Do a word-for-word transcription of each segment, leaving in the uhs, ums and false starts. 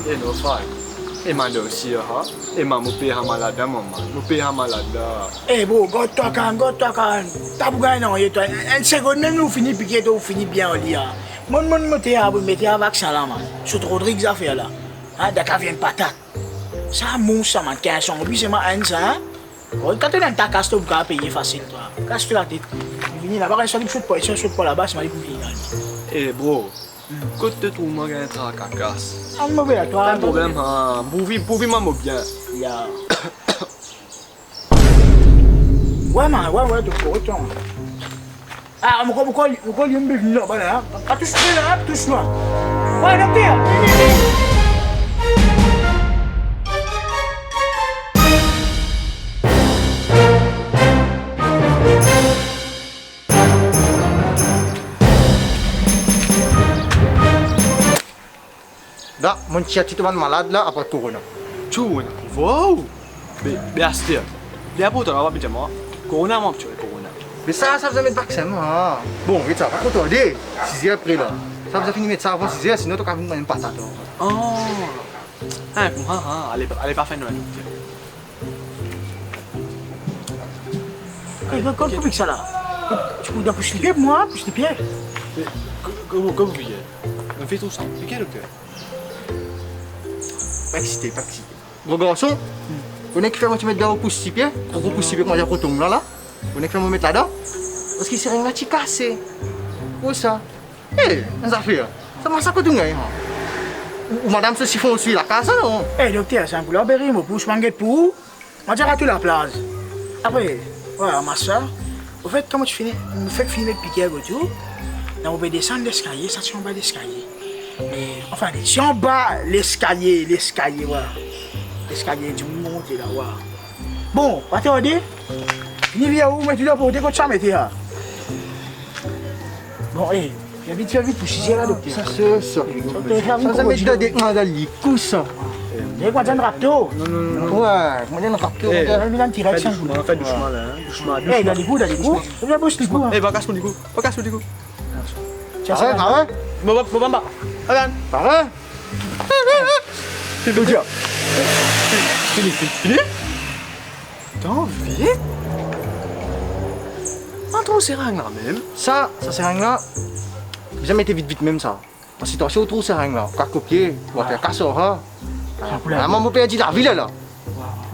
E non, fay. E mann osi, ha? E mann, mo pe malad la, mann. Mo pe malad la. E bro, gard twa kan, gard twa kan. Ta pou gagn nanye twa. Enn, enn segonn mem, ou fini pike, ou fini bien ali, ha. Monn, monn, monte, ha, pou mete vaksin la, mann. Sot Rodrig zafer la. Ha, dan kavinn patat. Sa mons sa, mann, kinz san wi, se mann enn sa, hein? Bon, kan to ena enn takas, to pou kapav peye fasil, twa. Kas to latet. Li vini laba, kan li sot par, li sot par laba, se mwa li pou vini la. Eh, bro, kot to trouv mwa gagn enn takas? Ann move la, twa. Pa problem, ha. Pou vi, pou vi, mwa, mo bien. Ya. Wi, man, wi, wi, to korek, twa, man. Ah, mo krwar, mo krwar, mo krwar li mem pe vini laba la, hein. Pa tous li la, hein, tous li. Wi, dokter. La, monn tir tou bann malad la, apre korona. Tou, wow! Be, be aster, li inportan, pa pe dir mwa, korona, mwa, tou, korona. Me sa, sa bizin met vaksin, mwa. Bon, get sa, pa kontorde, siz er pre la. Sa bizin fini met sa avan siz er, sinon to kapav vinn manz patat, twa. Oh! Hein, kouma, hein, ale, ale pa fer nou, hein. Kot, kot, kot, kot pik sa la? Ti pou dan pous lipie, mwa, pous lipie. Me, ko-, ko-, kouma pike? Me fer tou sa. Pike, dokter. Pa eksite, pa eksite. Gran garson, ou nek fer mwa ti met dan pous lipie, ou pous lipie, kouma dir, koton la, la. Ou nek fer mwa met ladan. Parski sereng la ti kase. Kouma sa? Eh, enn zafer. Sa mwa sa kot ou gagne, ha? Ou, ou madam so sifon swi lakaz, non? Eh, dokter, sa pou laberi, mo pous, mann get pou ou. Mwa dir a tou laplaz. Apre, wi, ramas sa. Anfet, kan mo ti fini, mo fek fini met pike kot ou, la mo pe desann leskalie, sa ti anba leskalie. Me, anfin, ti anba leskalie, leskalie, wi. Leskalie, ti monte la, wi. Bon, pa tarde. Vini, vini, ou met li dan porte, kot sa mete la? Bon, eh, fer vit, fer vit pou siz er la, dokter. Sa, sa, sa. Dokter, fer vit. Sa, sa, met dan de, dan likou, sa. Eh, kouma dir, enn rapto. Non, non, non, non. Wi, kouma dir, enn rapto. Eh, fer vit, fer dousman, fer dousman la, hein. Dousman, dousman. Eh, dan likou, dan likou. Fer vit, fer dousman. Eh, pa kas mo likou. Pa kas mo likou. Tiens, ah ouais, ça va. Ah ouais. Bon, bon, bon, bon, bon. Alan. Ah ouais. Fini, fini, fini. Fini? Tanvi? Enn trou sereng la mem. Sa, sa sereng la, bizin mete vit, vit mem sa. An sitiasion ou trouv sereng la, ou kapav kopie, ou kapav fer kasar, ha. Sa pou la. Ah, mwa, mo perdi lavi la, la.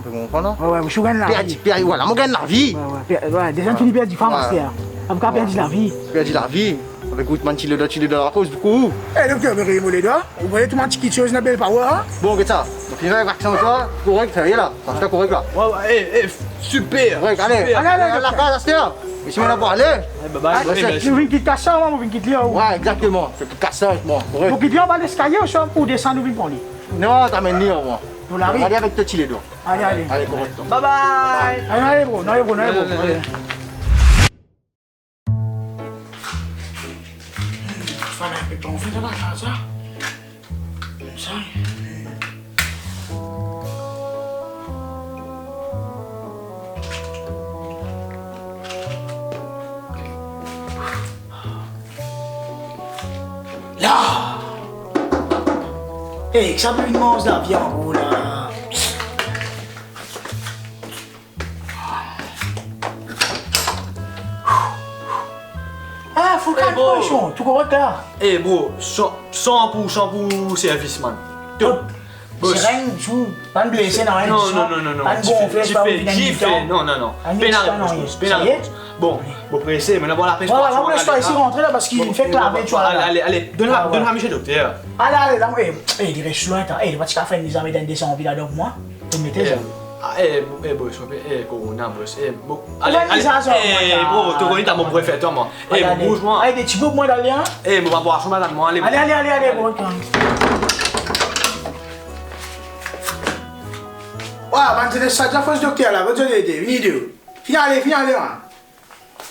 Ou konpran, non? Wi, wi, ou gagn lavi. Perdi, perdi, vwala, mo gagn lavi. Wi, wi, per-, wi, deza fini perdi fam, aster. Ou kapav perdi lavi. Perdi lavi. Avek ou, bann ti leda, ti leda lakoz, boukou. Eh, dokter, me rey mo leda. Ou vwar tou bann ti kiksoz ena bel pawa, hein? Bon, get sa. Donk, li fer vaksin, twa, korek, sa ye la. Sa, korek la. Wi, wi, eh, eh, super. Korek, ale. Super. Ale, ale, ale, dokter. Lakaz, aster. Mesi, mo ena pou ale. Eh, bye bye. Ah, eh, mesi. Nou vinn kit kas sa, mwa, nou vinn kit li, oh. Wi, exakteman. Fek kit kas sa avek mwa. Korek. Ou kit li anba leskalie, ouswa pou desann, nou vinn pran li? Non, to amenn li, mwa. Nou lari. Ale avek to ti leda. Ale, ale. Ale, korek. Bye bye. Ale, ale, bro. Ale, bro, ale, bro. Ale, ale, ale. Ale. Fana pe konfie dan lakaz sa. Koumsa. La! Eh, ki sa pou vinn manz lavian, oh la? Ah, fou, eh, bro. Tou korek la. Eh, bro, san, san pou san pou servis, man. Top. Boss. Sereng, tou, pa blese, non, non, non, non, non. Pa gonfle, pa vinn dife. Non, non, non. Pena repons, pena repons. Bon, mo prese, mo ena lapres. Wi, wi, mo les twa isi rantre la, parski li fek lavet, twa la. Ale, ale, ale, donn la, donn la, misie dokter. Ale, ale, la, eh, eh, li res lwin, ta, eh, li pa ti kapav fer enn lizame dan de san anvi la, donk mwa. Pou mete sa. Ah, eh, eh, boss, eh, korona, boss. Eh, bon, ale, ale, eh, bro, to kone ta mo prefer, twa, mwa. Eh, ale, bro, ale. Bouz mwa. Ale, de ti boug, mwa, ale, hein. Eh, mo pa bwar so, madanm, mwa, ale. Ale, ale, ale, ale, bro, twa. Wa, bann zenes sa, deza fos dokter la, kot zot ete, vini de. Fini ale, fini ale, wa.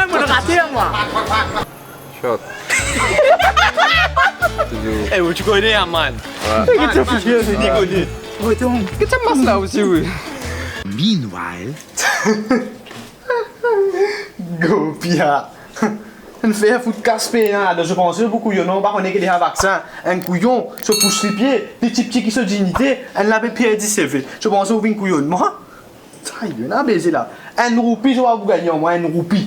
Eh, mo rate, mwa. Shot. Touzour. Eh, ou ti kone, ah, man. Wi. Ou ti kone. Ou ti mas la osi, wi. Meanwhile. Gopia. Enn fer fout kas pena la, donk zot panse zot pou kouyon, non, pa kone ki deja vaksin. Enn kouyon, so pous lipie, li ti piti ki so dignite, enn la pe perdi seve. Zot panse ou vinn kouyon, mwa? Sa, ena beze la. Enn roupi, zot pa pou gagne, mwa, enn roupi.